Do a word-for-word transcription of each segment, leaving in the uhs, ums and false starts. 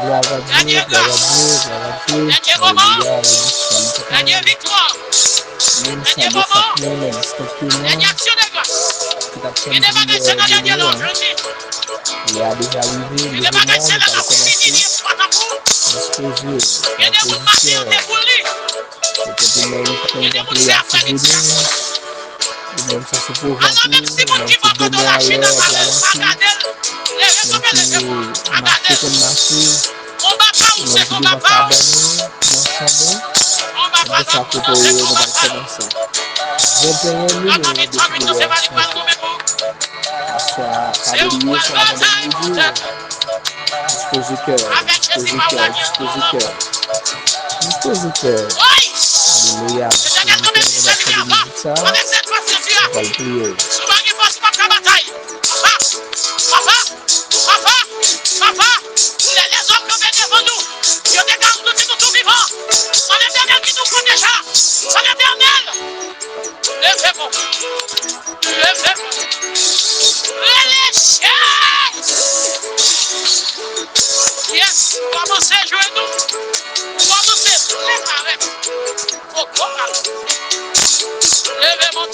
Glwa a Dye, glwa a Dye, glwa a Dye. Alelouya, alelouya. Menm san defèt, menm san defèt, menm san defèt, menm ki t ap tann vini, euh, Dye a. Lè a deja rive, leve mò, nou pral kòmanse. Dispoze, nan pozisyon. Se te pou mwen, nou konn ap priye ak ti Dede. Ou menm sa se pwovèb ou, menm se demen a lè w ap avanse. Menm se mache konn mache. Menm se devan kabann ou, nou ansanm ou. Menm se sa kote ou ye, nou pral kòmanse. Venteyen milyon de priyè aswè a, pa bliye se avènèt midi. Dispoze kè, dispoze kè, dispoze kè. Dispoze kè. Alelouya. Dispoze kè, nou ap tande mizik sa. Nou pral priye. Papa, papa, papa, papa, lè lèzòm kanpe devan nou, yo te ka ann nou di nou tou vivan. An Letènèl ki tou pran deja. An Letènèl. Leve mwen. Leve mwen. Rele Jezi. Yes. Kòmanse jwe nou. Kòmanse jwe avèk. Poko pa. Leve mwen.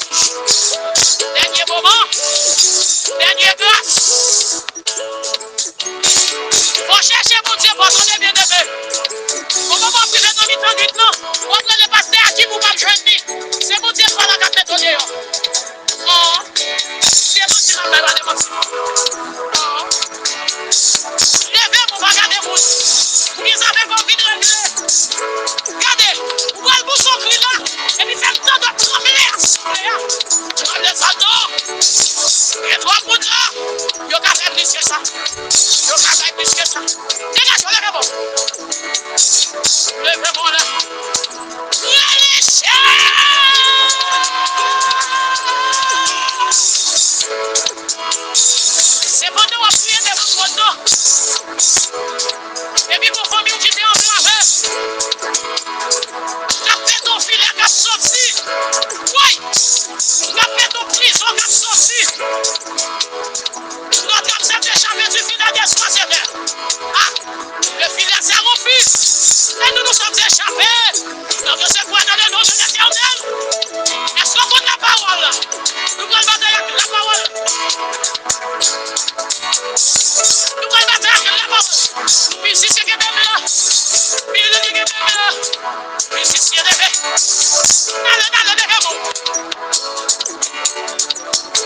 Dènye moman. Dènye gras. Fò chèche Bondye, fò tande byeneme. Kòman w ap rive nan mitan nwit lan, w ap rele pastè Akim ou p ap jwenn li. Se Bondye pa la k ap mete w deyò. Oh, se Bondye k ap bay, pa de manti. Oh. Leve pou w pa gade moun. Ou gen zafè fò w vin regle. Gade, ou pral pouse yon kri la, epi fè m tande w ap tranble asanble a. Tranble sa non. Gen twòp moun la, yo ka fè plis ke sa. Yo ka fè plis ke sa. Degaje w, leve bon. Leve bon la. Rele Jezi! Se pandan w ap priye devan twòn nan. Epi gon fanmi w kite anklave. K ap pete yon filè k ap soti. Woy! K ap pete yon prizon k ap soti. Notre âme s'est échappée du filet des sois éternels. Ah! Le filet s'est rompu. Et nous nous sommes échappés. Notre secours est dans le nom de l'Éternel. Èske w konn lapawòl la? Nou pral batay ak lapawòl. Nou pral batay ak lapawòl. Mizisyen kenbe m la. Mizisyen kenbe m la. Mizisyen leve. Talè, talè, leve mwen.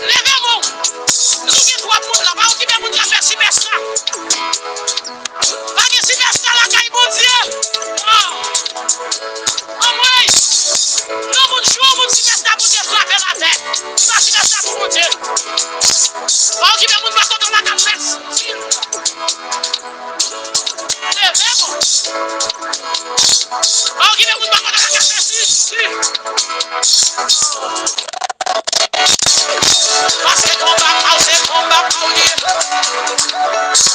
Leve mwen. Nou gen twòp moun la. Pa okipe moun k ap fè sipèsta. Pa gen sipèsta lakay Bondye. Oh. Anmwey! Yon moun jou, yon moun sipèsta Bondye frape latè. Sa sipèsta pou Bondye. Pa okipe moun bò kote w la k ap fè. Leve mwen. Pa okipe moun bò kote w la k ap fè. Paske konba pa w, se konba pa w li ye.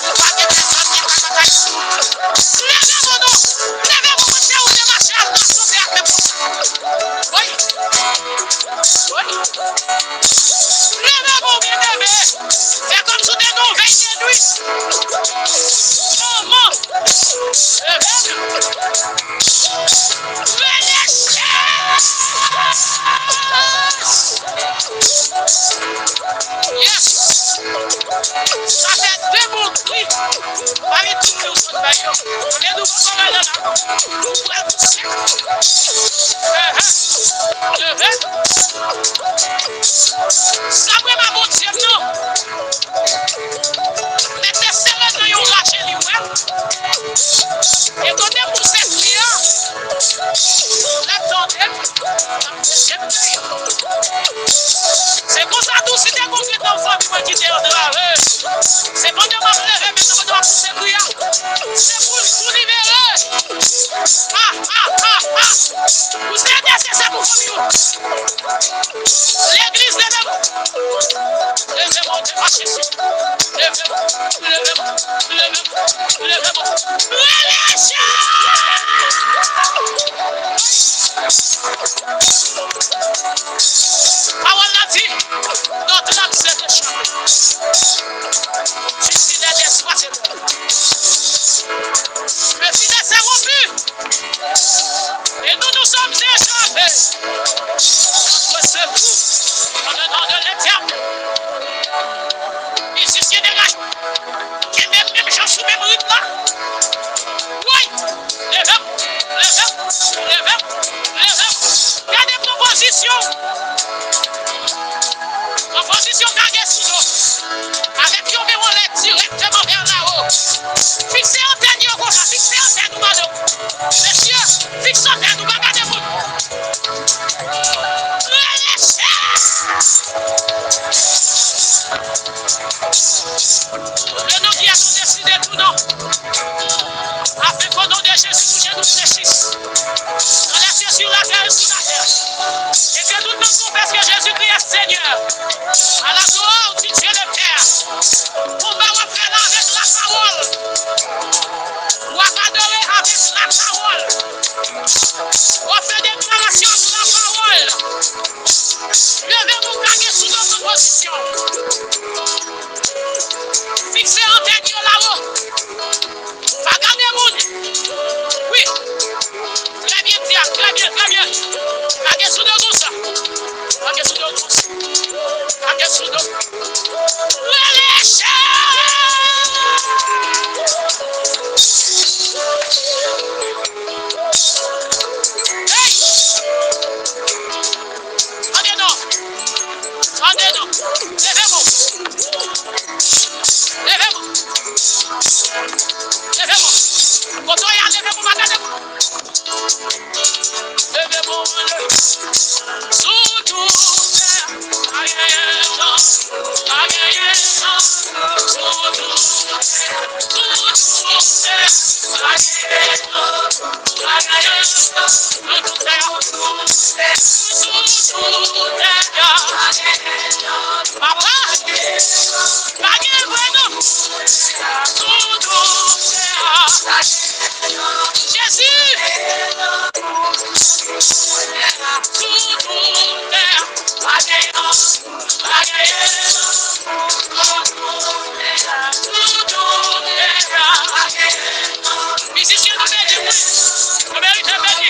Ou pa gen pèsòn ki ka batay pou ou. Leve men w non. Leve men w, se ou te mache al nan sote ak men konsa. Wi. Wi. Leve men w, byeneme. Fè kòmsi w te nan yon vèy de nuit. Manman. Leve men w. Rele Jezi! Yes! Sa fè de bon kri. Pami tout kri w sot bay yo. Alelouya, papa la la. Ou pral pouse. Ehe. Leve. Sa vrèman Bondye m non. Mete sere nan yon raje li wè. E kote pou sèkli a, lè tande, se konsa tou, si te gon grenn nan fanmi mwen ki te antrave, se pandan m ap leve men nan, pandan m ap pouse kri a, se pou l tou libere. Ha, ha, ha, ha. Pou se entèsesè pou fanmi yo. Legliz, leve mwen. Leve mwen, Jezi. Leve mwen, leve mwen, leve mwen, leve mwen. Rele Jezi! Pawòl la di, notre âme s'est échappée. D'ici les soixante heures. Tout esprit de tout nom, afin qu'au nom de Jésus, tous genoux fléchissent dans les cieux, sur la terre et sous la terre, et que toute langue confesse que Jésus-Christ est Seigneur, à la gloire du Dieu le Père. Konba w ap fè la avèk lapawòl. W ap adore avèk lapawòl. W ap fè deklarasyon ak lapawòl. Leve pou w kage sou do tout pozisyon. Fikse antèn yo lawo. Pa gade moun. Wi. Trè byen, Tia. Trè byen, trè byen. Kage sou do konsa. Kage sou do konsa. Kage sou do. Rele chè! Hey! Tande non. Tande non. Leve men w. Leve men w. Leve men w. Kote w ye a, leve men w, pa gade moun. Leve men w anlè. Sou tout tè, pa genyen tan, pa genyen tan. Sou tout tè, sou tout tè, pa genyen tan. Papa, pa gen vre non. Jezi. Mizisyen nou beni wi. Nou merite beni.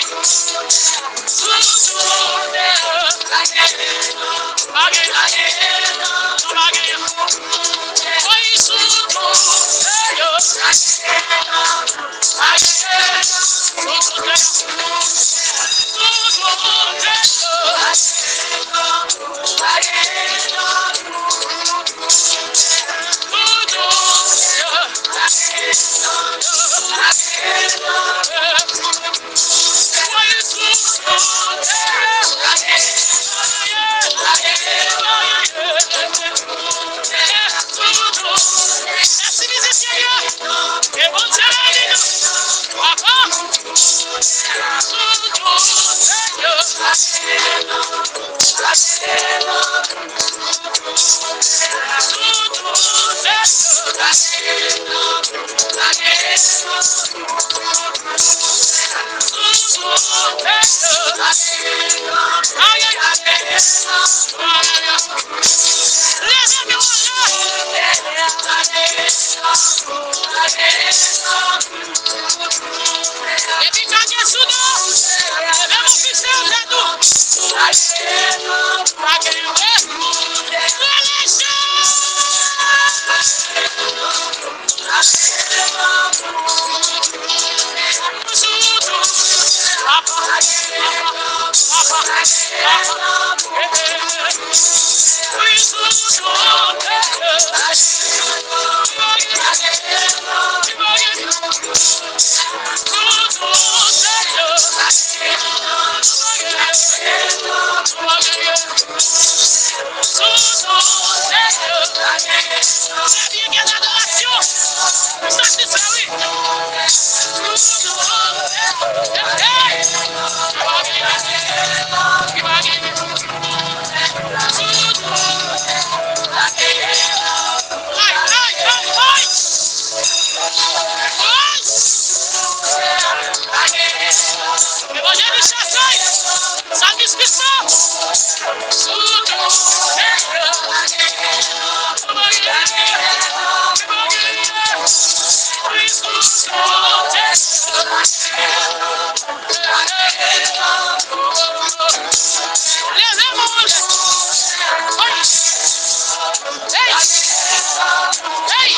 Epi kage sou do, leve men w, fikse yo tèt ou. Rele Jezi. Evanjelis Chasay, Salmis Kristan. Leve men w anlè. Hey! Hey!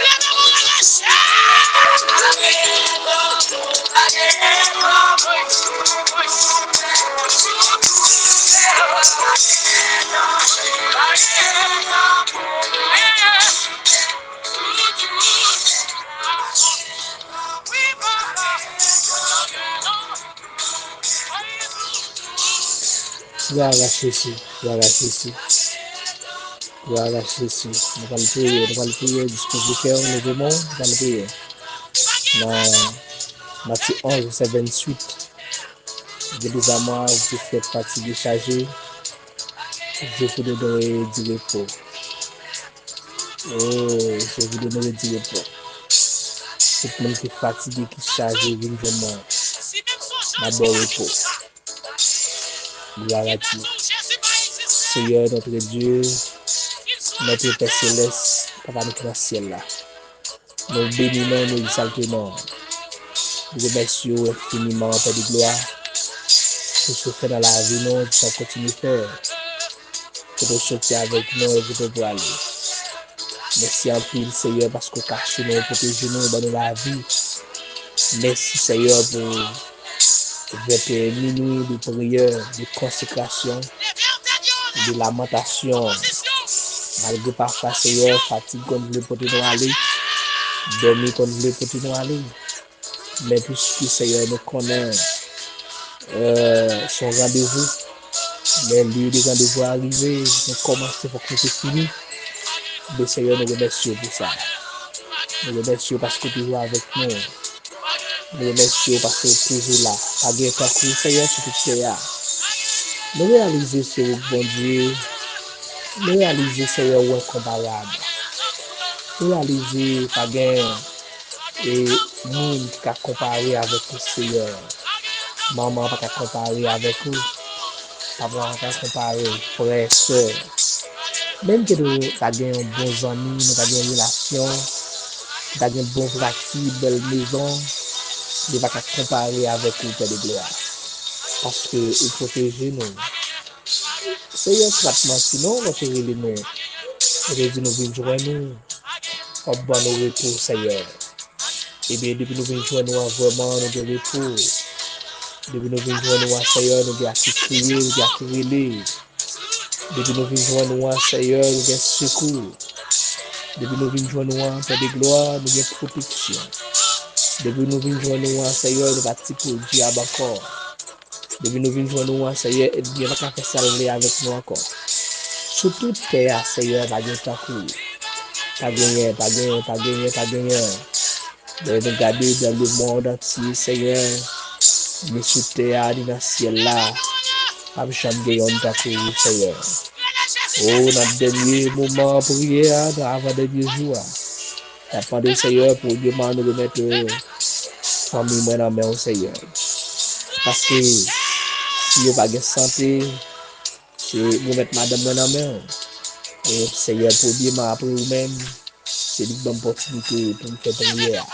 Leve men w anlè. Glwa a Jezi, glwa a Jezi. Glwa a Jezi. Nou pral priye, nou pral priye, dispoze kè w, leve men w, nou pral priye. Nan Matye onz, vèsè venntuit. Gen de zamwa, je fè fatige chaje, je vous donnerai du repos. Oh, je vous donnerai du repos. Tout moun ki fatige, ki chaje, vin jwenn mwen. M ap ba w repo. Gloire à Dieu. Seyè, notre Dieu, notre Père Céleste, Papa nou ki nan syèl la. Nou beni non, nou egzalte non. Nou remèsye w enfiniman, Pè de glwa, pou sa w fè nan lavi nou, pou sa w kontinye fè. Kote w soti avèk nou, e kote w prale. Mèsi anpil, Seyè, paske w kache nou, w pwoteje nou, w ban nou lavi. Mèsi, Seyè, pou venteyen minwi de priyè, de konsekrasyon, de lamantasyon. Malgre pafwa, Seyè, fatig konn vle pote nou ale, dòmi konn vle pote nou ale. Men piske, Seyè, nou konnen, euh, se yon randevou, men lè de randevou a rive, nou kòmanse, fòk nou te fini. Men, Seyè, nou remèsye w pou sa. Nou remèsye w paske w toujou avèk nou. Nou remèsye w paske w toujou la. Pa gen tankou w, Seyè, sou tout tè a. Nou reyalize se ou k Bondye. Nou reyalize, Seyè, ou enkonparab. Nou reyalize pa gen e moun ki ka konpare avèk ou, Seyè. Manman an pa ka konpare avèk ou. Papa an pa ka konpare, frè, sè. Menm ke nou ta gen yon bon zanmi, nou ta gen yon relasyon, nou ta gen bon pratik, bèl mezon, li pa ka konpare avèk ou, Pè de glwa. Paske ou pwoteje nou. Seyè, se pa t manti non, lè w te rele nou. Ou te di nou vin jwenn ou. W ap ban nou repo, Seyè. Ebyen, depi nou vin jwenn ou an, vrèman, nou gen repo. Depi nou vin jwenn ou an, Seyè, nou gen a ki kriye, nou gen a ki rele. Depi nou vin jwenn ou an, Seyè, nou gen sekou. Depi nou vin jwenn ou an, Pè de glwa, nou gen pwoteksyon. Depi nou vin jwenn ou an, Seyè, nou pa ti pou dyab ankò. Depi nou vin jwenn ou an, Seyè, ènmi an pa ka fè sa l vle avèk nou ankò. Sou tout tè a, Seyè, pa gen tankou ou. Pa genyen, pa genyen, pa genyen, pa genyen. Lè nou gade dans le monde entier, Seyè, ni sou tè a, ni nan syèl la, p ap janm gen yonn tankou ou, Seyè. O, nan dènye moman priyè a, nan avan dènye jou a, m ap mande w, Seyè, premyeman, nou remèt, euh, fanmi mwen nan men w, Seyè. Paske si yo pa gen sante, se remèt madanm mwen nan men w. E, Seyè, premyeman, apre ou menm, se li k ban m opòtinite pou m fè priyè a.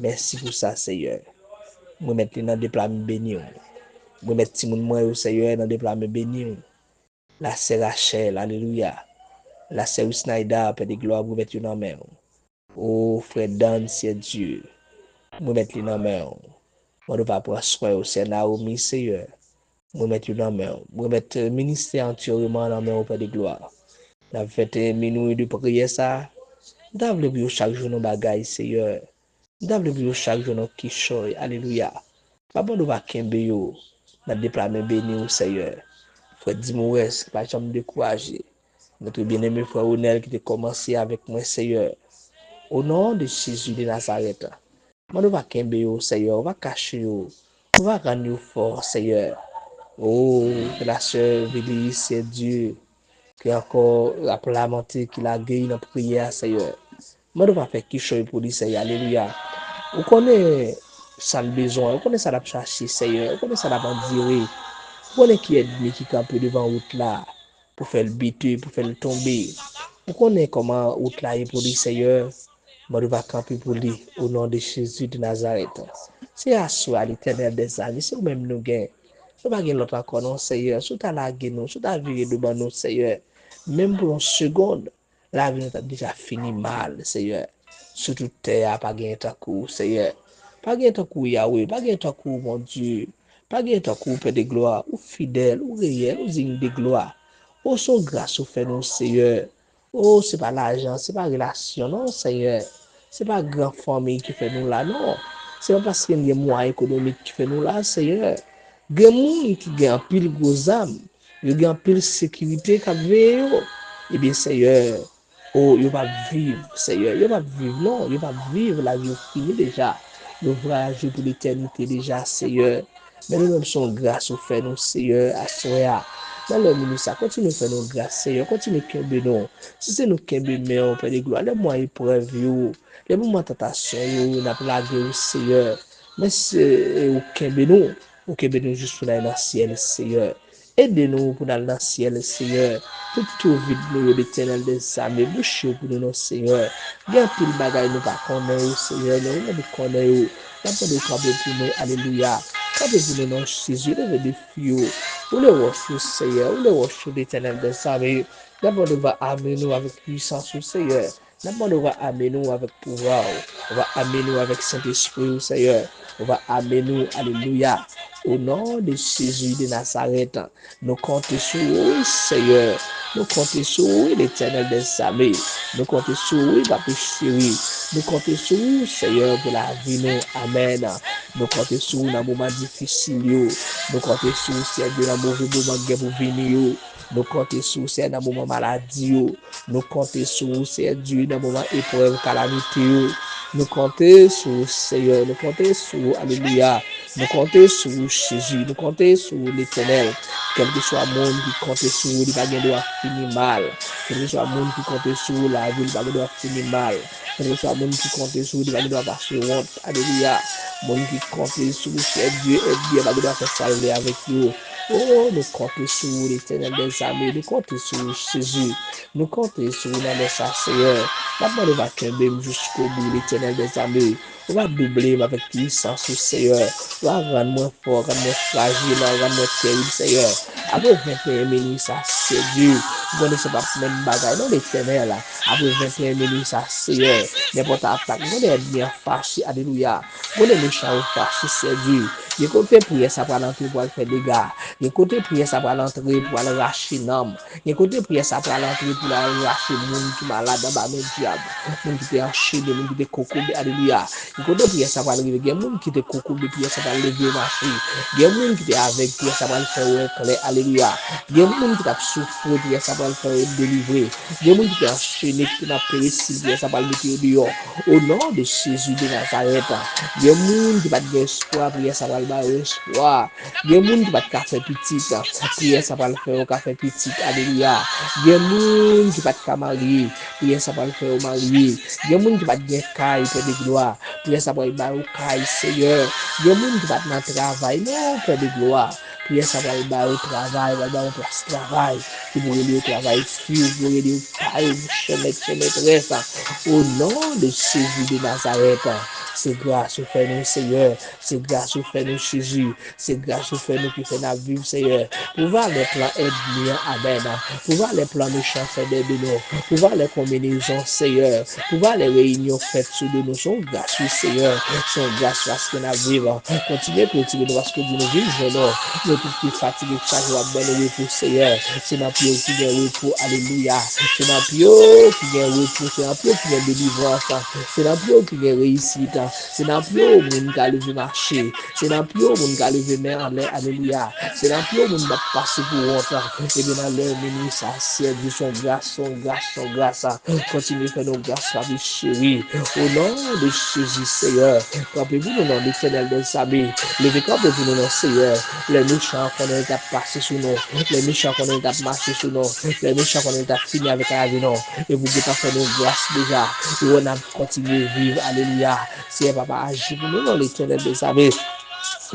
Mèsi pou sa, Seyè. M remèt li nan de pla men beni w. M remèt timoun mwen yo, Seyè, nan de pla men beni w. Lasè Rachel, alelouya. Lasè Wisnayda, Pè de glwa, m remèt yo nan men w. O, frè Dan, Seyè Dye, m remèt li nan men w. Mande w va pran swen yo, sè Naomi, Seyè. M remèt yo nan men w. M remèt, euh, ministè antyereman nan men w, Pè de glwa. Nan venteyen minwi de priyè sa, m ta vle pou yo chak jwenn yon bagay, Seyè. M ta vle pou yo chak jwenn yon kichòy. Alelouya. Papa, nou va kenbe yo nan de pla men beni w, Seyè. Frè Dimores, pa janm dekouraje. Notre bien-aimé frè Ronel ki te kòmanse avèk mwen, Seyè. O non de Jezi de Nazarèt, mande w va kenbe yo, Seyè. Ou va kache yo. Ou va rann yo fò, Seyè. O, ke lasè Vili, Seyè Dye, ki ankò ap lamante, ki lage nan priyè a, Seyè. Mande w va fè kichòy pou li, Seyè. Alelouya. Ou konnen sa l bezwen, ou konnen sa l ap chache, Seyè. Ou konnen sa l ap andire. Ou konnen ki ènmi ki kanpe devan wout la pou fè l bite, pou fè l tonbe. Ou konnen kòman wout la ye pou li, Seyè. Mande w va kanpe pou li, o non de Jezi de Nazarèt. Se aswè a, Letènèl dèzame, se ou menm nou gen. Nou pa gen lòt ankò non, Seyè. Si w ta lage nou, si w ta vire do ban nou, Seyè, menm pou yon segonn, lavi nou t ap deja fini mal, Seyè. Sou tout tè a, pa genyen tankou w, Seyè. Pa genyen tankou w, Yawe. Pa genyen tankou w, Bondye. Pa genyen tankou w, Pè de glwa. Ou fidèl, ou reyèl, ou diy de glwa. O, se yon gras ou fè nou, Seyè. O, se pa lajan, se pa relasyon, non, Seyè. Se pa gran fanmi ki fè nou la, non. Se pa paske n gen mwayen ekonomik ki fè nou la, Seyè. Gen moun ki gen anpil gwo zam, Yo gen anpil sekirite k ap veye yo. Ebyen, Seyè, o, yo p ap viv, Seyè. Yo p ap viv, non. Yo p ap viv, lavi yo fini deja. Yo vwayaje pou letènite deja, Seyè. Men nou menm, se yon gras ou fè nou, Seyè, aswè a. Nan lè minui sa, kontinye fè nou gras, Seyè. Kontinye kenbe nou. Si se nou kenbe men w, Pè de glwa, lè moman eprèv yo, lè moman tantasyon yo, n ap lage w, Seyè. Men se ou kenbe nou. Ou kenbe nou jis pou n ale nan syèl, Seyè. Ede nou pou n al nan syèl, Seyè. Tout twou vid nou yo, Letènèl dèzame, bouche yo pou nou, non, Seyè. Gen anpil bagay nou pa konnen yo, Seyè, men ou menm ou konnen yo. N ap mande w kanpe pou nou, alelouya. Kanpe pou nou, non, Jezi, leve defi yo. Woule wòch yo, Seyè, woule wòch yo, Letènèl dèzame. N ap mande w va ame nou avèk pwisans ou, Seyè. N ap mande w va ame nou avèk pouvwa w. Ou va ame nou avèk Sentespri w, Seyè. Ou va ame nou, alelouya. O non de Jezi de Nazarèt, nou konte sou ou, wi, Seyè. Nou konte sou ou, wi, Letènèl dèzame. Nou konte sou ou, wi, Papa cheri. Nou konte sou ou, Seyè, pou lavi nou. Amèn. Nou konte sou ou nan moman difisil yo. Nou konte sou ou, Seyè Dye, nan move moman k gen pou vini yo. Nou konte sou ou, Seyè, nan moman maladi yo. Nou konte sou ou, Seyè Dye, nan moman eprèv, kalamite yo. Nou konte sou ou, Seyè. Nou konte sou ou, alelouya. Nou konte sou ou, Jezi. Nou konte sou ou, Letènèl. Kèlkeswa moun ki konte sou ou, li pa gen dwa fini mal. Kèlkeswa moun ki konte sou ou, lavi l pa gen dwa fini mal. Kèlkeswa moun ki konte sou ou, li pa gen dwa pase wont. Alelouya. Moun ki konte sou ou, Seyè Dye, ènmi an pa gen dwa fè sa l vle avèk yo. O, nou konte sou ou, Letènèl dèzame. Nou konte sou ou, Jezi. Nou konte sou ou nan lè sa, Seyè. N ap mande w va kenbe m jiskobou, Letènèl dèzame. Ou va double m avèk pwisans ou, Seyè. Ou va rann mwen fò, rann mwen frajil, rann mwen terib, Seyè. Apre venteyen minui sa, Seyè Dye, m konnen se p ap menm bagay non, Letènèl. Apre venteyen minui sa, Seyè, nenpòt atak, m konnen ènmi an fache, alelouya. M konnen mechan yo fache, Seyè Dye. Gen kote priyè sa pral antre, pral fè dega. Gen kote priyè sa pral antre, pral rache nanm. Gen kote priyè sa pral antre pou l al rache moun ki malad anba men dyab, moun ki te anchene, moun ki te kokobe, alelouya. Gen kote priyè sa pral rive, gen moun ki te kokobe, priyè sa pral leve yo mache. Gen moun ki te avèg, priyè sa pral fè yo wè klè, alelouya. Gen moun ki t ap soufri, priyè sa pral fè yo delivre. Gen moun ki te anchene, ki te nan peristil, priyè sa pral mete yo deyò. O non de Jezi de Nazarèt, gen moun ki pa t gen espwa, priyè sa pral ba yo espwa. Gen moun ki pa t ka fè pitit, priyè sa pral fè yo ka fè pitit. Alelouya. Gen moun ki pa t ka marye, priyè sa pral fè yo marye. Gen moun ki pa t gen kay, Pè de glwa, priyè sa pral ba yo kay, Seyè. Gen moun ki pa t nan travay, non, Pè de glwa, priyè sa pral ba yo travay, pral ba yo plas travay, ki pou rele yo travay fi, ki pou rele yo pa yo, chèmèt, chèmètrès. O non de Jezi de Nazarèt, se gras ou fè nou, Seyè. Se gras ou fè nou, Jezi. Se gras ou fè nou ki fè n ap viv, Seyè. Pou valè plan ènmi an, amèn. Pou valè plan mechan fè dèyè de nou. Pou valè konbinezon, Seyè. Pou valè reyinyon fèt sou de nou. Se yon gras, wi, Seyè. Se yon gras paske n ap viv. Kontinye klotire nou paske w di nou vin jwenn ou. Nou tout ki fatige, ki chaje, w ap ban nou repo, Seyè. Se nan pye w ki gen repo, alelouya. Se nan pye w ki gen repo, se nan pye w ki gen delivrans. Se nan pye w ki gen reyisit. Se nan pye w moun ka leve mache. Se nan pye w moun ka leve men anlè, alelouya. Se nan pye w moun p ap pase pou wont. Ebyen, nan lè minui sa, Seyè Dye, se yon gras, se yon gras, se yon gras. Kontinye fè nou gras, Papa cheri. O non de Jezi, Seyè, kanpe pou nou non, Letènèl dèzame. Leve kanpe pou nou non, Seyè. Lè mechan an konnen l t ap pase sou nou. Lè mechan an konnen l t ap mache sou nou. Lè mechan an konnen l t ap fini avèk lavi nou. Epi w gentan fè nou gras deja. Ou wè n ap kontinye viv. Alelouya. Seyè Papa, aji pou nou non, Letènèl dèzame.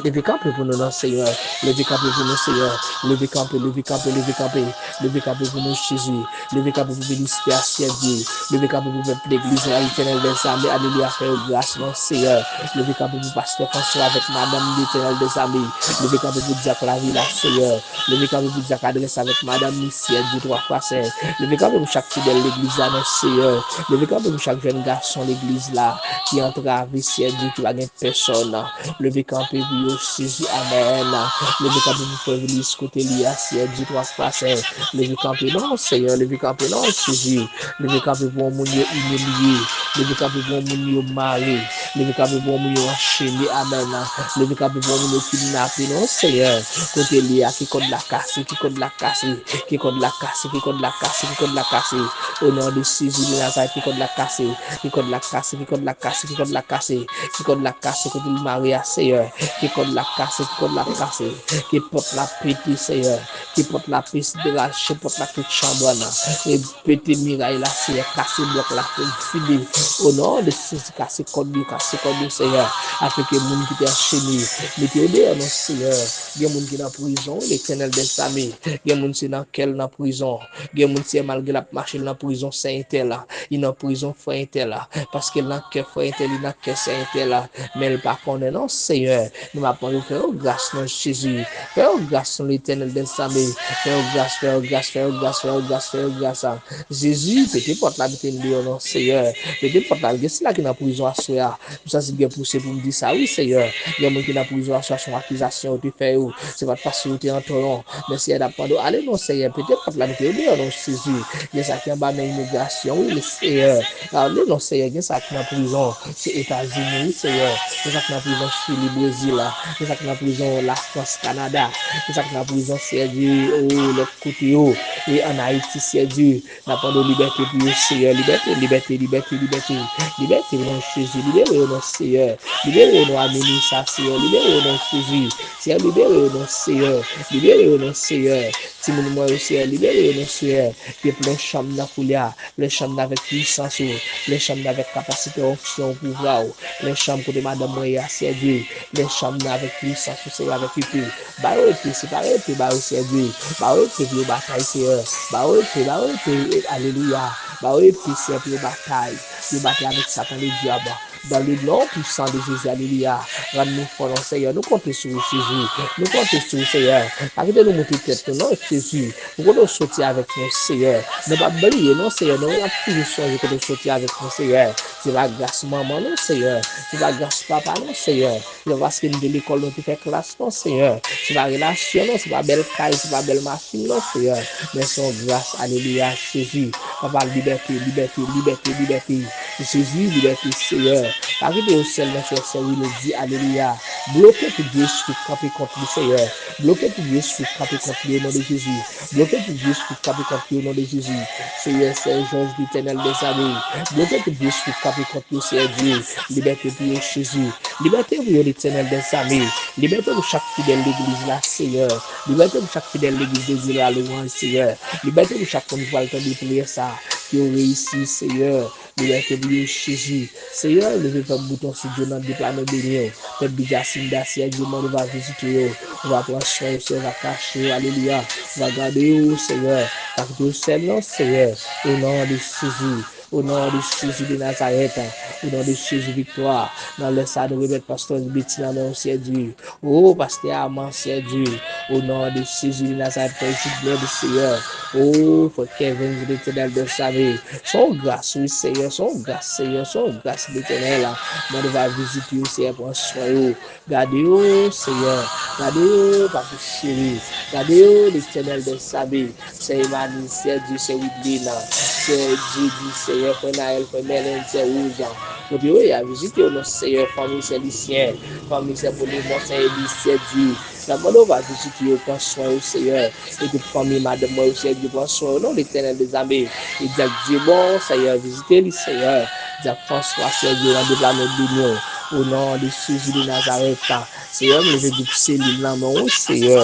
Leve kanpe pou nou non, Seyè. Leve kanpe pou nou, Seyè. Leve kanpe, leve kanpe, leve kanpe. Leve kanpe pou nou, Jezi. Leve kanpe pou ministè a, Seyè Dye. Leve kanpe pou pèp legliz la, Letènèl dèzame. Alelouya, fè yo gras non, Seyè. Leve kanpe pou pastè François avèk madanm, Letènèl dèzame. Leve kanpe pou dyak lavi la, Seyè. Leve kanpe pou dyak adrès avèk madanm li, Seyè Dye, twa fwa sen. Leve kanpe pou chak fidèl legliz la non, Seyè. Leve kanpe pou chak jèn gason legliz la ki antrave, Seyè Dye, ki pa gen pèsòn. Leve kanpe pou Jezi, amèn. Leve kanpe pou frè Vilis kote li a, Seyè Dye, twa fwa sen. Leve kanpe non, Seyè, leve kanpe non, Jezi. Leve kanpe pou yon moun yo imilye. Leve kanpe pou yon moun yo mare. Leve kanpe pou yon moun yo anchene, amèn. Leve kanpe pou yon moun yo kidnape non, Seyè. Kote li a, ki kòd la kase, ki kòd la kase, ki kòd la kase, ki kòd la kase, ki kòd la kase. O non de Jezi de Nazarèt, ki kòd la kase, ki kòd la kase, ki kòd la kase, ki kòd la kase, ki kòd la kase kote l mare a, Seyè. Ki kòd la kase, ki kòd la kase, ki pòt la pete, Seyè. Ki pòt la pete, rache pòt la tout chanbran nan. E pete miray la, Seyè, kase blòk la, file. O non de Jezi, kase kòd yo, kase kòd yo, Seyè. Afin ke moun ki te anchene, mete yo deyò non, Seyè. Gen moun ki nan prizon, Letènèl dèzame. Gen moun se nan kè l nan prizon. Gen moun se malgre l ap mache l nan prizon, sè entèl la. Li nan prizon, frè entèl la. Paske l nan kè frè entèl, li nan kè sè entèl la. Men l pa konnen non, Seyè. Nou m ap mande w fè yo gras non, Jezi. Fè yo gras non, Letènèl dèzame. Fè yo gras, fè yo gras, fè yo gras, fè yo gras, fè yo gras. Jezi, pete pòt la, mete m deyò non, Seyè. Pete pòt la, gen sila ki nan prizon aswè a. M santi gen pouse pou m di sa, wi, Seyè. Gen moun ki nan prizon aswè a, se yon akizasyon yo te fè yo. Se pa t paske yo te antò non. Men Seyè, n ap mande w, ale non, Seyè. Pete pòt la, mete yo deyò non, Jezi. Gen sa ki anba men imigrasyon, wi, le Seyè. Ale non, Seyè. Gen sa ki nan prizon. Se Etazini, wi, Seyè. Gen sa ki nan prizon Chili, Brezil la. Gen sa ki nan prizon Lafrans, Kanada. Gen sa ki nan prizon, Seyè Dye, o, lòt kote yo. E ann Ayiti, Seyè Dye. N ap mande w libète pou yo, Seyè. Libète, libète, libète, libète. Libète, o non Jezi. Libere yo non, Seyè. Libere yo non, Aminisa, Seyè. Libere yo non, Jezi. Seyè, libere yo non, Seyè. Libere yo non, Seyè. Timoun mwen yo, Seyè. Libere yo non, Seyè. Gen plen chanm nan koulye a. Plen chanm nan avèk pisans ou. Plen chanm nan avèk kapasite onksyon ou, pouvwa ou. Plen chanm kote madanm mwen ye a, Seyè Dye. Plen chanm nan avèk pisans ou, Seyè, avèk epe. Ba yo epe, separe epe, ba yo, Seyè Dye. Ba yo epe pou yo batay, Seyè. Ba yo epe, ba yo epe, alelouya. Ba yo epe, Seyè, pou yo batay. Pou yo batay avèk Satan le dyab. Dans le nom puissant de Jésus, alelouya. Rann nou fò non, Seyè. Nou konte sou ou, Jezi. Nou konte sou ou, Seyè. Pa kite nou moute tèt nou non, Jezi. Nou kote w soti avèk nou, Seyè. Nou p ap bliye non, Seyè. Nou ap toujou sonje kote w soti avèk nou, Seyè. Se pa gras manman non, Seyè. Se pa gras papa non, Seyè. Se pa paske nou te lekòl, nou te fè klas non, Seyè. Se pa relasyon non, se pa bèl kay, se pa bèl machin non, Seyè. Men se yon gras, alelouya, Jezi. Papa, libète, libète, libète, libète. Jezi, libète, Seyè. Pa kite yo sèl non, Seyè, Seyè, wi, nou di, alelouya. Bloke tout vye espri k kanpe kont li, Seyè. Bloke tout vye espri k kanpe kont li, o non de Jezi. Bloke tout vye espri k kanpe kont li, o non de Jezi. Seyè, Seyè Jòj, Letènèl dèzame. Bloke tout vye espri k kanpe kont li, Seyè Dye. Libète pou yo, Jezi. Libète pou yo, Letènèl dèzame. Libète pou chak fidèl legliz la, Seyè. Libète pou chak fidèl legliz de Dye la louwanj, Seyè. Libète pou chak moun ki pral tande priyè sa. Ke yo reyisi, Seyè. Libète pou yo, Jezi. Seyè, leve pèp Bouton Sidyo nan de planèt beni yo. Pèp Bijasinda, Seyè Dye, mande w va vizite yo. Ou va pran swen yo, Seyè, ou va kache yo, alelouya. Ou va gade yo, Seyè. Pa kite yo sèl non, Seyè. O non de Jezi. O non de Jezi de Nazarèt. O non de Jezi viktwa. Nan lè sa, nou remèt pastè Betty nan men w, Seyè Dye. O pastè Aman, Seyè Dye. O non de Jezi de Nazarèt, frè Jilbè, Seyè. O frè Kevin, Letènèl dèzame. Se yon gras, wi, Seyè. Se yon gras, Seyè. Se yon gras, Letènèl. Mande w va vizite yo, Seyè, pran swen yo. Gade yo, Seyè. Gade yo, papi cheri. Gade yo, Letènèl dèzame. Sè Emani, Sè Dye, Sè Widlina, Sè Dye di, Seyè, frè Naèl, frè Mèlen, Sè Woujan. Kote yo ye a, vizite yo non, Seyè, fanmi Sè Lisyen, fanmi Sè Polemon, Sè Elis, Sè Dye. N ap mande w va vizite yo, pran swen yo, Seyè. E tout fanmi madanm mwen yo, Seyè Dye, pran swen yo, non, Letènèl dèzame. E Dyak Dyebon, Seyè, vizite li, Seyè. Dyak Franswa, Seyè Dye, nan de planèt beni yo. O non de Jezi de Nazarèt, Seyè, m leve gwoup selil nan men w, Seyè.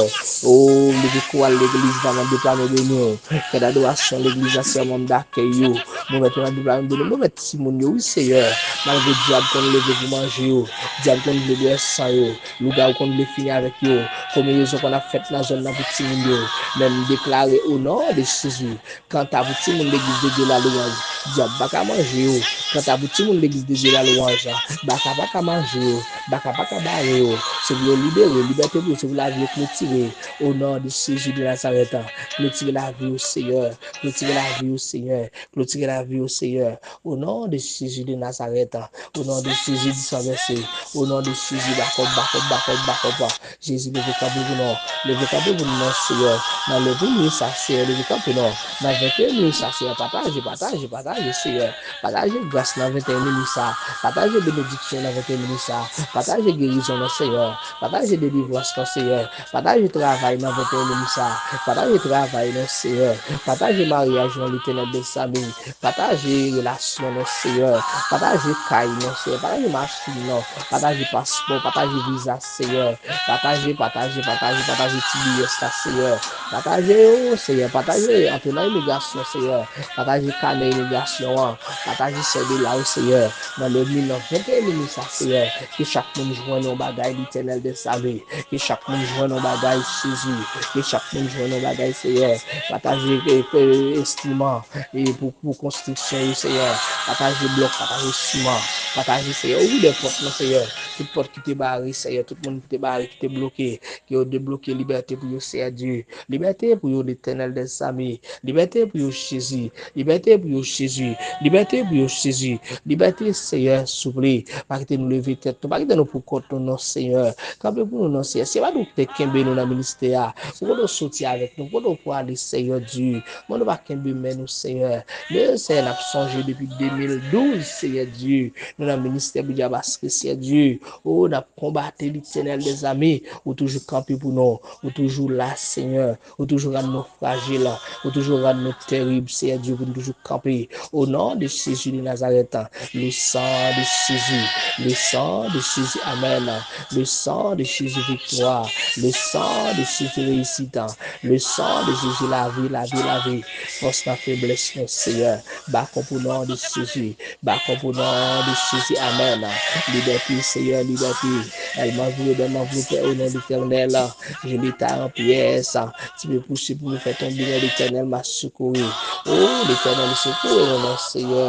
O, m leve koral legliz la nan de planèt beni w. Kèt adorasyon legliz la, Seyè, manm dakèy yo. Mwen mèt yo nan de planèt beni w. Mwen mèt timoun yo, wi, Seyè. Malgre dyab konn leve pou manje yo. Dyab konn vle bwè san yo. Lougawou konn vle fini avèk yo. Konbinezon konn ap fèt nan zòn nan pou timoun yo. Men m deklare, o non de Jezi, kanta pou timoun legliz de Dye la louwanj, dyab pa ka manje yo. Kanta pou timoun legliz de Dye la louwanj, baka pa ka manje yo. Baka pa ka bare yo. Se pou yo libere, libète pou yo, se pou lavi yo klotire. O non de Jezi de Nazarèt, klotire lavi yo, Seyè. Klotire lavi yo, Seyè. Klotire lavi yo, Seyè. O non de Jezi de Nazarèt, o non de Jezi di san vèse, o non de Jezi, bakòp, bakòp, bakòp, bakòp. Jezi, leve kanpe pou nou. Leve kanpe pou nou, non, Seyè. Nan lè minui sa, Seyè, leve kanpe, non. Nan venteyen minui sa, Seyè, pataje, pataje, pataje, Seyè. Pataje gras nan venteyen minui sa. Pataje benediksyon nan venteyen minui sa. Pataje gerizon, non, Seyè. Pataje delivrans, non, Seyè. Pataje travay nan venteyen minui sa. Pataje travay, non, Seyè. Pataje maryaj, non, Letènèl dèzame. Pataje relasyon, non, Seyè. Pataje kay, non, Seyè. Pataje machin, non. Pataje paspò, pataje viza, Seyè. Pataje, pataje, pataje, pataje T B S la, Seyè. Pataje yo, Seyè. Pataje antre nan imigrasyon, Seyè. Pataje kanè imigrasyon an. Pataje sèl de la yo, Seyè. Nan le min nan venteyen minit sa, Seyè. Ke chak moun jwenn yon bagay, Letènèl dèzame. Ke chak moun jwenn yon bagay, Jezi. Ke chak moun jwenn yon bagay, Seyè. Pataje, e, e, enstriman, e, pou, pou konstriksyon yo, Seyè. Pataje blòk, pataje siman. Pataje, Seyè. Ouvri de pòt, non, Seyè. Tout pòt ki te bare, Seyè. Tout moun ki te bare, ki te bloke. Ke yo debloke, libète pou yo, Seyè Dye. Libète pou yo, Letènèl dèzame. Libète pou yo, Jezi. Libète pou yo, Jezi. Libète pou yo, Jezi. Libète, Seyè, souple. Pa kite nou leve tèt nou. Pa kite nou pou kont nou, non, Seyè. Kanpe pou nou, non, Seyè. Se pa nou ki te kenbe nou nan ministè a. Pou kote w soti avèk nou. Pou kote w prale, Seyè Dye. Mande w pa kenbe men nou, Seyè. Men, Seyè, n ap sonje depi de mil douz, Seyè Dye. Nou nan ministè Bidjabaske, Seyè Dye. O, n ap konbate, Letènèl dèzame. Ou toujou kanpe pou nou. Ou toujou la, Seyè. Ou toujou rann nou frajil. Ou toujou rann nou terib, Seyè Dye, pou nou toujou kanpe. O non de Jezi de Nazarèt, le sang de Jésus, le sang de Jésus, amen. Le sang de Jésus, viktwa. Le sang de Jésus, reyisita. Le sang de Jésus, lavi, lavi, lavi. Fòs nan feblès nou, Seyè. Bakòp o non de Jezi. Bakòp o non de Jezi, amen. Libète, Seyè, libète. Elle m'enveloppe, elle m'enveloppe o non de Letènèl. Je l'étale en pièces. Ti pe pouse pou yo fè tonbe, non, Letènèl, m a sekouri. O, Letènèl, sekouri mwen, non, Seyè.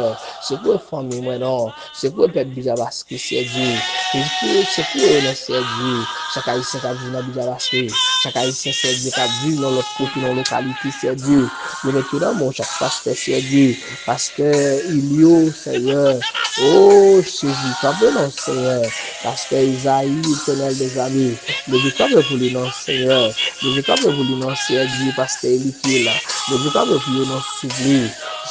Sekouri fanmi mwen, non. Sekouri pèp Bidjabaske, Seyè Dye. Sekouri, sekouri yo, non, Seyè Dye. Chak Ayisyen k ap viv nan Bidjabaske. Chak Ayisyen, Seyè Dye, k ap viv nan lòt kote, nan lokalite, Seyè Dye. Yo met yo nan men w, chak pastè, Seyè Dye. Pastè Ilyo, Seyè. O, Jezi, kanpe non, Seyè. Pastè Izayi, Letènèl dèzame. Leve kanpe pou li non, Seyè. Leve kanpe pou li non, Seyè Dye, pastè Elikil. Leve kanpe pou yo non, souple.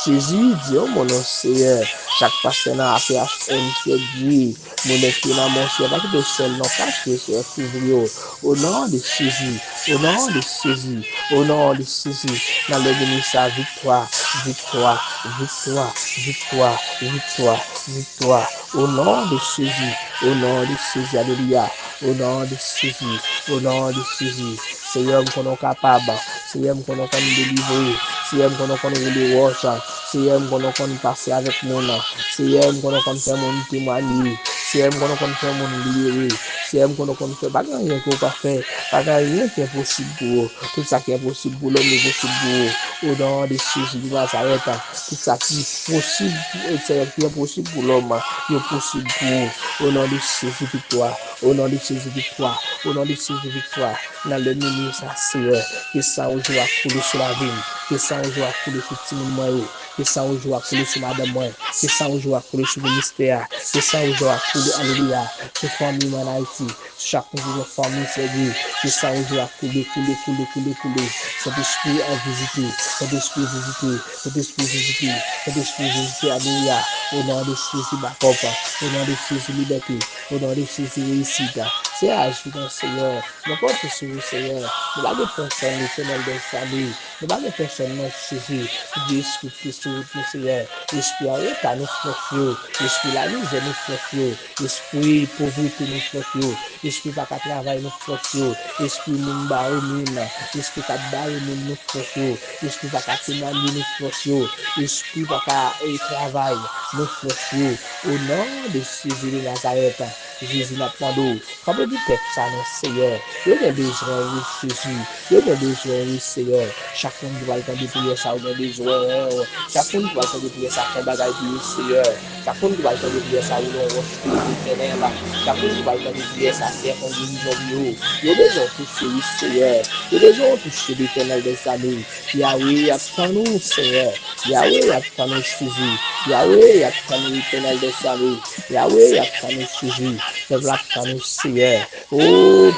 Jezi, di yon mo non, Seyè. Chak pastè nan A P H M, Seyè Dye. Nou met yo nan men w, Seyè. Pa kite yo sèl non, kache, Seyè, kouvri yo. O non de Jezi. O non de Jezi. O non de Jezi. Nan le minit sa, viktwa, viktwa, viktwa, viktwa, viktwa, viktwa. O non de Jezi. O non de Jezi. Alelouya. O non de Jezi. O non de Jezi. Seyè, m konnen w kapab. Seyè, m konnen w konn delivre. Seyè, m konnen w konn woule wòch. Seyè, m konnen w konn pase avèk moun. Seyè, m konnen w konn fè moun temwanye. Seyè, m konnen w konn fè moun libere. Seyè, m konnen w konn fè, pa gen anyen ke w pa fè. Pa gen anyen ki enposib pou ou. Tout sa ki enposib pou lòm, li posib pou ou. O non de Jezi de Nazarèt, tout sa ki posib, Seyè, ki enposib pou lòm, yo posib pou ou. O non de Jezi, viktwa. O non de Jezi, viktwa. O non de Jezi, viktwa. Nan le minit sa, Seyè, ke san ou jou a koule sou lavi m. Ke san ou jou a koule sou timoun mwen yo. Ke san ou jou a koule sou madanm mwen. Ke san ou jou a koule sou ministè a. Ke san ou jou a koule, alelouya, sou fanmi mwen an Ayiti. Chak moun ki gen fanmi, Seyè Dye, ke san ou jou a koule, koule, koule, koule, koule. Sentespri an vizite, Sentespri vizite, Sentespri vizite, Sentespri vizite, alelouya. O non de Jezi, bakòp. O non de Jezi, libète. O non de Jezi, reyisit. Seyè, aji non, Seyè. Nou konte sou ou, Seyè. Nou pa gen pèsonn, Letènèl dèzame. Nou pa gen pèsonn non, Jezi. Pou di espri ki sou wout nou, Seyè. Espri anreta, nou flanke yo. Espri lamizè, nou flanke yo. Espri povrete, nou flanke yo. Espri pa ka travay, nou flanke yo. Espri moun bare moun, espri k ap bare moun, nou flanke yo. Espri pa ka temwanye, nou flanke yo. Espri pa ka, e, travay, nou flanke yo. O non de Jezi de Nazarèt, Jezi, n ap mande w, kanpe pou pèp sa non, Seyè. Yo gen bezwen w, wi, Jezi. Yo gen bezwen w, wi, Seyè. Chak moun ki pral tande priyè sa, yo gen bezwen w. Chak moun ki pral tande priyè sa, fè yon bagay pou yo, Seyè. Chak moun ki pral tande priyè sa, woule yon wòch pou yo, Letènèl. Chak moun ki pral tande priyè sa, Seyè, fè yon gerizon pou yo. Yo bezwen w touche, wi, Seyè. Yo bezwen w touche, Letènèl dèzame. Yawe, y ap tann ou, Seyè. Yawe, y ap tann ou, Jezi. Yawe, y ap tann ou, Letènèl dèzame. Yawe, y ap tann ou, Jezi. Pèp la ap tann ou, Seyè. O,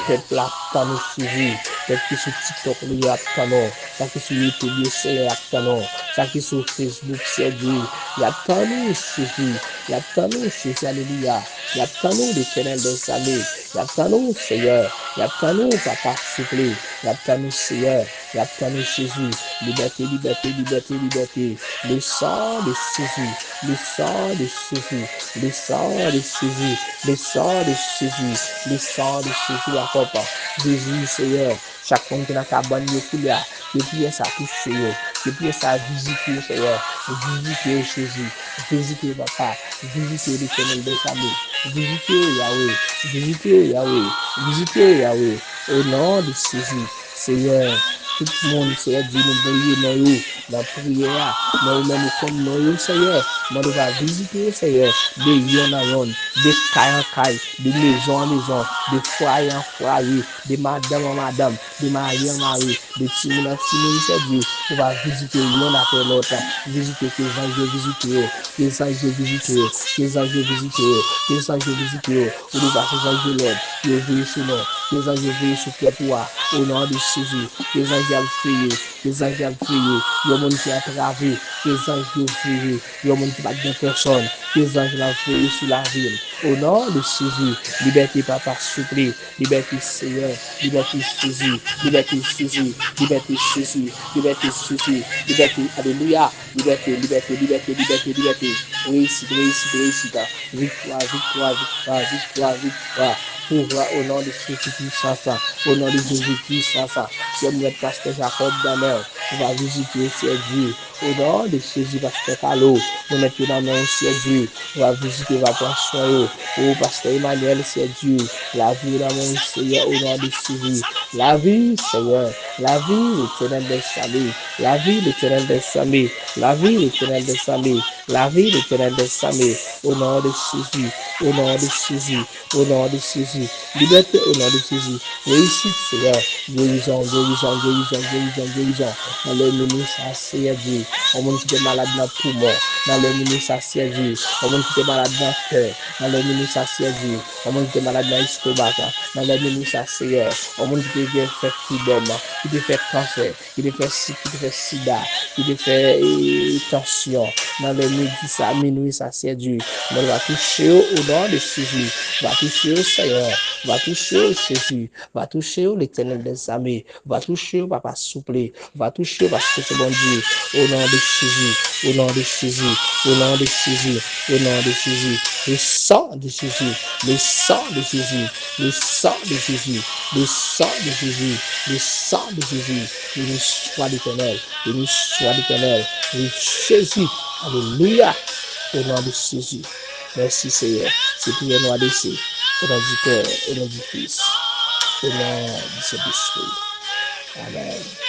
pèp la ap tann ou, Jezi. Pèp ki sou TikTok li, y ap tann ou. Sa ki sou YouTube yo, Seyè, y ap tann ou. Sa ki sou Facebook, Seyè Dye, y ap tann ou, Jezi. Y ap tann ou, Jezi, alelouya. Y ap tann ou, Letènèl dèzame. Y ap tann ou, Seyè. Y ap tann ou, Papa, souple. Y ap tann ou, Seyè. Y ap tann ou, Jezi. Libète, libète, libète, libète. Le sang de Jésus, le sang de Jésus, le sang de Jésus, le sang de Jésus, le sang de Jésus, la papa. Jezi, Seyè, chak moun ki nan kabann yo koulye a, ke priyè sa touche yo, ke priyè sa vizite yo, Seyè. Vizite yo, Jezi. Vizite yo, Papa. Vizite yo, Letènèl dèzame. Vizite yo, Yawe. Vizite yo, Yawe. Vizite yo, Yawe. O non de Jezi. Seyè, tout moun, Seyè Dye, nou bliye non yo nan priyè a. Men ou menm ou konn non yo, Seyè. Mande w va vizite yo, Seyè, de yonn an yonn, de kay an kay, de mezon an mezon, de fwaye an fwaye, de madanm an madanm, de mari an mari, de timoun an timoun, Seyè Dye. Ou va vizite yonn apre lòt. Vizite, ke zanj yo vizite yo. Ke zanj yo vizite yo. Ke zanj yo vizite yo. Ke zanj yo vizite yo. Ou di w pa se zanj de lòd. Yo veye sou nou. Ke zanj yo veye sou pèp ou a. O non de Jezi. Ke zanj yo ap veye. Ke zanj yo ap veye yon moun ki antrave. Ke zanj yo veye yon moun ki pa t gen pèsòn. Ke zanj la veye sou lavi l. O non de Jezi. Libète, Papa, souple. Libète, Seyè. Libète, Jezi. Libète, Jezi. Libète, Jezi. Libète, Jezi. Libète. Alelouya. Libète, libète, libète, libète, libète. Reyisit, reyisit, reyisit. Viktwa, viktwa, viktwa, viktwa, viktwa. Pouvwa o non de Jezi, pwisans. O non de Jezi, pwisans. Seyè, m met pastè Jacob nan men w. Ou va vizite yo, Seyè Dye. O non de Jezi, pastè Carlo, nou met yo nan men w, Seyè Dye. Ou va vizite, ou va pran swen yo. O pastè Emmanuel, Seyè Dye. Lavi yo nan men w, Seyè, o non de Jezi. Lavi, Seyè. Lavi, Letènèl dèzame. Lavi, Letènèl dèzame. Lavi, Letènèl dèzame. Lavi, Letènèl dèzame. O non de Jezi. O non de Jezi. O non de Jezi. Libète, o non de Jezi. Reyisit, Seyè. Gerizon, gerizon, gerizon, gerizon, gerizon. Nan lè minui sa, Seyè Dye. Yon moun ki te malad nan poumon. Nan lè minui sa, Seyè Dye. Yon moun ki te malad nan kè. Nan lè minui sa, Seyè Dye. Yon moun ki te malad nan estomak. Nan lè minui sa, Seyè. Yon moun ki te gen fè fibwòm. Ki te fè kansè. Ki te fè sik, ki te fè sida, ki te fè, e, tansyon. Nan lè midi sa, minui sa, Seyè Dye, mwen va touche yo o non de Jezi. Va touche yo, Seyè. Va touche yo, Jezi. Va touche yo, Letènèl dèzame. Va touche yo, Papa, souple. Va touche yo, paske se Bondye. O non de Jezi. O non de Jezi. O non de Jezi. O non de Jezi. Le sang de Jésus. Le sang de Jésus. Le sang de Jésus. Le sang de Jésus. Le sang de Jésus. Béni soit l'Éternel. Béni soit l'Éternel. Vive Jésus. Alelouya. O non de Jezi. Mèsi, Seyè. Se priyè nou adrese. O non di Pè, o non di Fis, o non di Sentespri. Amèn.